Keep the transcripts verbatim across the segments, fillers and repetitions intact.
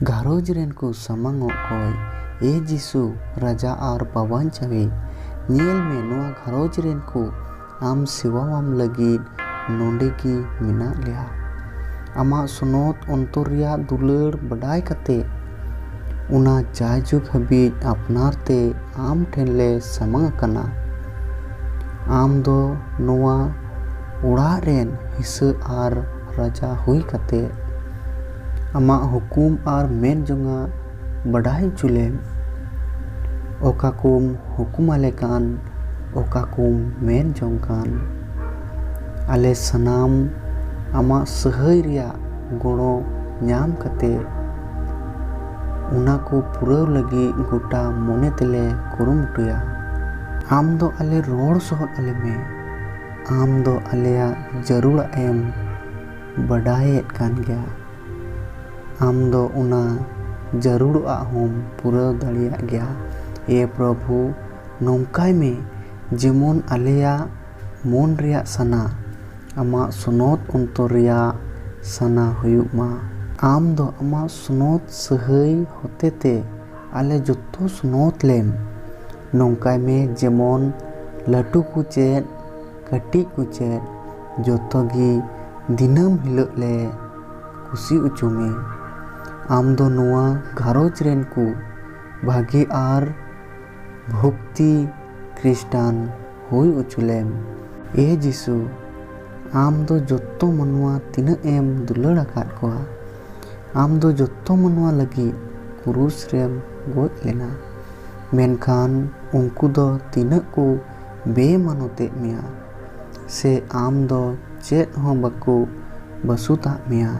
ᱜᱷᱟᱨᱚᱸᱡᱽ ᱨᱮᱱ ᱠᱚ ᱥᱟᱢᱟᱝ ᱚᱜ ᱠᱚᱭ, ᱮ ᱡᱤᱥᱩ, ᱨᱟᱡᱟ ᱟᱨ ᱵᱟᱵᱟᱧᱪᱟᱣᱤᱡ, ᱧᱮᱞ ᱢᱮ, ᱱᱚᱣᱟ ᱜᱷᱟᱨᱚᱸᱡᱽ ᱨᱮᱱ ᱠᱚ ᱟᱢ ᱥᱮᱵᱟᱣᱟᱢ ᱞᱟᱹᱜᱤᱫ ᱱᱚᱰᱮ ᱜᱮ ᱢᱮᱱᱟᱜ ᱞᱮᱭᱟ᱾ ᱟᱢᱟᱜ ᱥᱚᱱᱚᱛ ᱚᱱᱛᱚᱨ ᱨᱮᱭᱟᱜ ᱫᱩᱞᱟᱹᱲ ᱵᱟᱰᱟᱭ ᱠᱟᱛᱮ, ᱚᱱᱟ ᱡᱟᱭᱡᱩᱜᱽ ᱦᱟᱹᱵᱤᱡ ᱟᱯᱱᱟᱨ ᱛᱮ ᱟᱢ ᱴᱷᱮᱱ ᱞᱮ ᱥᱟᱢᱟᱝ ᱟᱠᱟᱱᱟ᱾ ᱟᱢ ᱫᱚ ᱱᱚᱣᱟ ᱚᱲᱟᱜ ᱨᱮᱱ ᱦᱤᱥᱟᱹ ᱟᱨ ᱨᱟᱡᱟ ᱦᱩᱭ ᱠᱟᱛᱮ, ᱟᱢᱟᱜ ᱦᱩᱠᱩᱢ ᱟᱨ ᱢᱮᱱ ᱡᱚᱝᱟᱜ ᱵᱟᱰᱟᱭ ᱦᱚᱪᱚ ᱞᱮᱢ᱾ ᱚᱠᱟ ᱠᱚᱢ ᱦᱩᱠᱩᱢ ᱟᱞᱮ ᱠᱟᱱ, ᱚᱠᱟ ᱠᱚᱢ ᱢᱮᱱ ᱡᱚᱝ ᱠᱟᱱ, ᱟᱞᱮ ᱥᱟᱱᱟᱢ ᱟᱢᱟᱜ ᱥᱟᱹᱦᱟᱹᱭ ᱨᱮᱭᱟᱜ ᱜᱚᱲᱚ ᱧᱟᱢ ᱠᱟᱛᱮ, ᱚᱱᱟ ᱠᱚ ᱯᱩᱨᱟᱹᱣ ᱞᱟᱹᱜᱤᱫ ᱜᱚᱴᱟ ᱢᱚᱱᱮ ᱛᱮᱞᱮ ᱠᱩᱨᱩᱢᱩᱴᱩᱭᱟ᱾ ᱟᱢ ᱫᱚ ᱟᱞᱮ ᱨᱚᱲ ᱥᱚᱦᱚᱫ ᱟᱞᱮ ᱢᱮ᱾ ᱟᱢ ᱫᱚ ᱟᱞᱮᱭᱟᱜ ᱡᱟᱹᱨᱩᱲᱟᱜ ᱮᱢ ᱵᱟᱰᱟᱭᱮᱫ ᱠᱟᱱ ᱜᱮᱭᱟ᱾ ᱟᱢ ᱫᱚ ᱚᱱᱟ ᱡᱟᱹᱨᱩᱲᱟᱜ ᱦᱚᱸᱢ ᱯᱩᱨᱟᱹᱣ ᱫᱟᱲᱮᱭᱟᱜ ᱜᱮᱭᱟ᱾ ᱮ ᱯᱨᱚᱵᱷᱩ, ᱱᱚᱝᱠᱟᱭ ᱢᱮ ᱡᱮᱢᱚᱱ ᱟᱞᱮᱭᱟᱜ ᱢᱚᱱ ᱨᱮᱭᱟᱜ ᱥᱟᱱᱟ ᱟᱢᱟᱜ ᱥᱚᱱᱚᱛ ᱚᱱᱛᱚᱨ ᱨᱮᱭᱟᱜ ᱥᱟᱱᱟ ᱦᱩᱭᱩᱜ ᱢᱟ᱾ ᱟᱢ ᱫᱚ ᱟᱢᱟᱜ ᱥᱚᱱᱚᱛ ᱥᱟᱹᱦᱟᱹᱭ ᱦᱚᱛᱮᱛᱮ ᱟᱞᱮ ᱡᱚᱛᱚ ᱥᱚᱱᱚᱛ ᱞᱮᱢ᱾ ᱱᱚᱝᱠᱟᱭ ᱢᱮ ᱡᱮᱢᱚᱱ ᱞᱟᱹᱴᱩ ᱠᱚ ᱪᱮᱫ, ᱠᱟᱹᱴᱤᱡ ᱠᱚ ᱪᱮᱫ, ᱡᱚᱛᱚ ᱜᱮ ᱫᱤᱱᱟᱹᱢ ᱦᱤᱞᱳᱜ ᱞᱮ ᱠᱩᱥᱤ ᱦᱚᱪᱚ ᱢᱮ᱾ ᱟᱢ ᱫᱚ ᱱᱚᱣᱟ ᱜᱷᱟᱨᱚᱸᱡᱽ ᱨᱮᱱ ᱠᱚ ᱵᱷᱟᱜᱮ ᱟᱨ ᱵᱷᱚᱠᱛᱤ ᱠᱷᱨᱤᱥᱴᱟᱱ ᱦᱩᱭ ᱦᱚᱪᱚ ᱞᱮᱢ᱾ ᱮ ᱡᱤᱥᱩ, ᱟᱢ ᱫᱚ ᱡᱚᱛᱚ ᱢᱟᱱᱣᱟ ᱛᱤᱱᱟᱹᱜ ᱮᱢ ᱫᱩᱞᱟᱹᱲ ᱟᱠᱟᱫ ᱠᱚᱣᱟ᱾ ᱟᱢ ᱫᱚ ᱡᱚᱛᱚ ᱢᱟᱱᱣᱟ ᱞᱟᱹᱜᱤᱫ ᱠᱨᱩᱥ ᱨᱮᱢ ᱜᱚᱡ ᱞᱮᱱᱟ, ᱢᱮᱱᱠᱷᱟᱱ ᱩᱱᱠᱩ ᱫᱚ ᱛᱤᱱᱟᱹᱜ ᱠᱚ ᱵᱮᱢᱟᱱᱚᱛᱮᱫ ᱢᱮᱭᱟ, ᱥᱮ ᱟᱢ ᱫᱚ ᱪᱮᱫ ᱦᱚᱸ ᱵᱟᱠᱚ ᱵᱟᱹᱥᱩᱛᱟᱜ ᱢᱮᱭᱟ᱾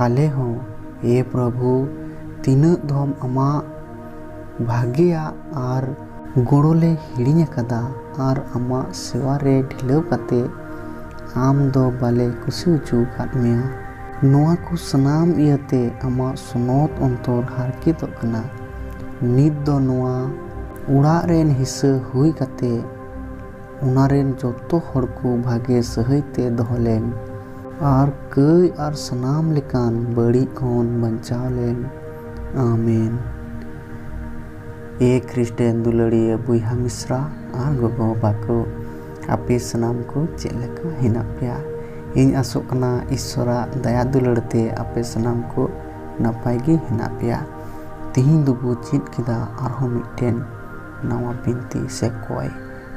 ᱟᱞᱮ ᱦᱚᱸ, ᱮ ᱯᱨᱚᱵᱷᱩ, ᱛᱤᱱᱟᱹᱜ ᱫᱷᱚᱢ ᱟᱢᱟᱜ ᱵᱷᱟᱜᱮᱭᱟᱜ ᱟᱨ ᱜᱚᱲᱚ ᱞᱮ ᱦᱤᱲᱤᱧ ᱟᱠᱟᱫᱟ ᱟᱨ ᱟᱢᱟᱜ ᱥᱮᱵᱟ ᱨᱮ ᱰᱷᱤᱞᱟᱹᱣ ᱠᱟᱛᱮ ᱟᱢ ᱫᱚ ᱵᱟᱞᱮ ᱠᱩᱥᱤ ᱦᱚᱪᱚ ᱟᱠᱟᱫ ᱢᱮᱭᱟ᱾ ᱱᱚᱣᱟ ᱠᱚ ᱥᱟᱱᱟᱢ ᱤᱭᱟᱹᱛᱮ ᱟᱢᱟᱜ ᱥᱚᱱᱚᱛ ᱚᱱᱛᱚᱨ ᱦᱟᱨᱠᱮᱛᱚᱜ ᱠᱟᱱᱟ᱾ ᱱᱤᱛ ᱫᱚ ᱱᱚᱣᱟ ᱚᱲᱟᱜ ᱨᱮᱱ ᱦᱤᱥᱟᱹ ᱦᱩᱭ ᱠᱟᱛᱮ ᱚᱱᱟ ᱨᱮᱱ ᱡᱚᱛᱚ ᱦᱚᱲ ᱠᱚ ᱵᱷᱟᱜᱮ ᱥᱟᱹᱦᱟᱹᱭ ᱛᱮ ᱫᱚᱦᱚ ᱞᱮᱢ᱾ ᱟᱨ ᱠᱟᱹᱭ ᱟᱨ ᱥᱟᱱᱟᱢ ᱞᱮᱠᱟᱱ ᱵᱟᱹᱲᱤᱡ ᱠᱷᱚᱱ ᱵᱟᱧᱪᱟᱣ ᱞᱮᱢ᱾ ᱟᱢᱮᱱ᱾ ᱮ ᱠᱷᱨᱤᱥᱴᱮᱱ ᱫᱩᱞᱟᱹᱲᱤᱭᱟᱹ ᱵᱚᱭᱦᱟ ᱢᱤᱥᱨᱟ ᱟᱨ ᱜᱚᱜᱚ ᱵᱟᱵᱟ ᱠᱚ, ᱟᱯᱮ ᱥᱟᱱᱟᱢ ᱠᱚ ᱪᱮᱫ ᱞᱮᱠᱟ ᱦᱮᱱᱟᱜ ᱯᱮᱭᱟ? ᱤᱧ ᱟᱥᱚᱜ ᱠᱟᱱᱟ ᱤᱥᱥᱚᱨᱟᱜ ᱫᱟᱭᱟ ᱫᱩᱞᱟᱹᱲ ᱛᱮ ᱟᱯᱮ ᱥᱟᱱᱟᱢ ᱠᱚ ᱱᱟᱯᱟᱭ ᱜᱮ ᱦᱮᱱᱟᱜ ᱯᱮᱭᱟ᱾ ᱛᱤᱦᱤᱧ ᱫᱚᱵᱚ ᱪᱮᱫ ᱠᱮᱫᱟ ᱟᱨᱦᱚᱸ ᱢᱤᱫᱴᱮᱱ ᱱᱟᱣᱟ ᱵᱤᱱᱛᱤ ᱥᱮ ᱠᱚᱭ᱾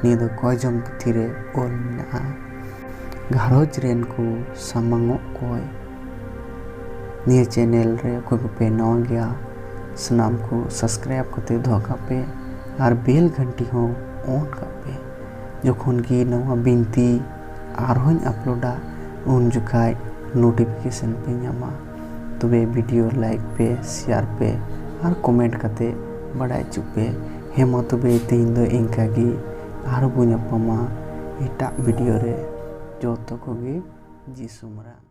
ᱱᱤᱭᱟᱹ ᱫᱚ ᱠᱚᱭᱡᱚᱢ ᱯᱩᱛᱷᱤ ᱨᱮ ᱚᱞ ᱢᱮᱱᱟᱜᱼᱟ᱾ ᱜᱷᱟᱨᱚᱸᱡᱽ ᱨᱮᱱ ᱠᱚ ᱥᱟᱢᱟᱝᱚᱜ ᱠᱚᱭ᱾ ᱱᱤᱭᱟᱹ ᱪᱮᱱᱮᱞ ᱨᱮ ᱚᱠᱚᱭ ᱠᱚᱯᱮ ᱱᱟᱣᱟ ᱜᱮᱭᱟ, ᱥᱟᱱᱟᱢ ᱠᱚ ᱥᱟᱵᱥᱠᱨᱟᱭᱤᱵ ᱠᱟᱛᱮ ᱫᱚᱦᱚ ᱠᱟᱜ ᱯᱮ ᱟᱨ ᱵᱮᱞ ᱜᱷᱟᱱᱴᱤ ᱦᱚᱸ ᱚᱱ ᱠᱟᱜ ᱯᱮ᱾ ᱡᱚᱠᱷᱚᱱ ᱜᱮ ᱱᱟᱣᱟ ᱵᱤᱱᱛᱤ ᱟᱨᱦᱚᱸᱧ ᱟᱯᱞᱳᱰᱟ, ᱩᱱ ᱡᱚᱠᱷᱟᱡ ᱱᱳᱴᱤᱯᱷᱤᱠᱮᱥᱚᱱ ᱯᱮ ᱧᱟᱢᱟ᱾ ᱛᱚᱵᱮ ᱵᱷᱤᱰᱤᱭᱳ ᱞᱟᱭᱤᱠ ᱯᱮ, ᱥᱮᱭᱟᱨ ᱯᱮ ᱟᱨ ᱠᱚᱢᱮᱱᱴ ᱠᱟᱛᱮ ᱵᱟᱲᱟᱭ ᱦᱚᱪᱚ ᱯᱮ᱾ ᱦᱮᱸ ᱢᱟ ᱛᱚᱵᱮ ᱛᱮᱦᱮᱧ ᱫᱚ ᱤᱱᱠᱟ ᱜᱮ, ᱟᱨᱦᱚᱸ ᱵᱚ ᱧᱟᱯᱟᱢᱟ ᱮᱴᱟᱜ ᱵᱷᱤᱰᱤᱭᱳ ᱨᱮ᱾ ᱡᱚᱛᱚ ᱠᱚᱜᱮ ᱡᱤᱥᱩ ᱢᱟᱨᱟᱝ᱾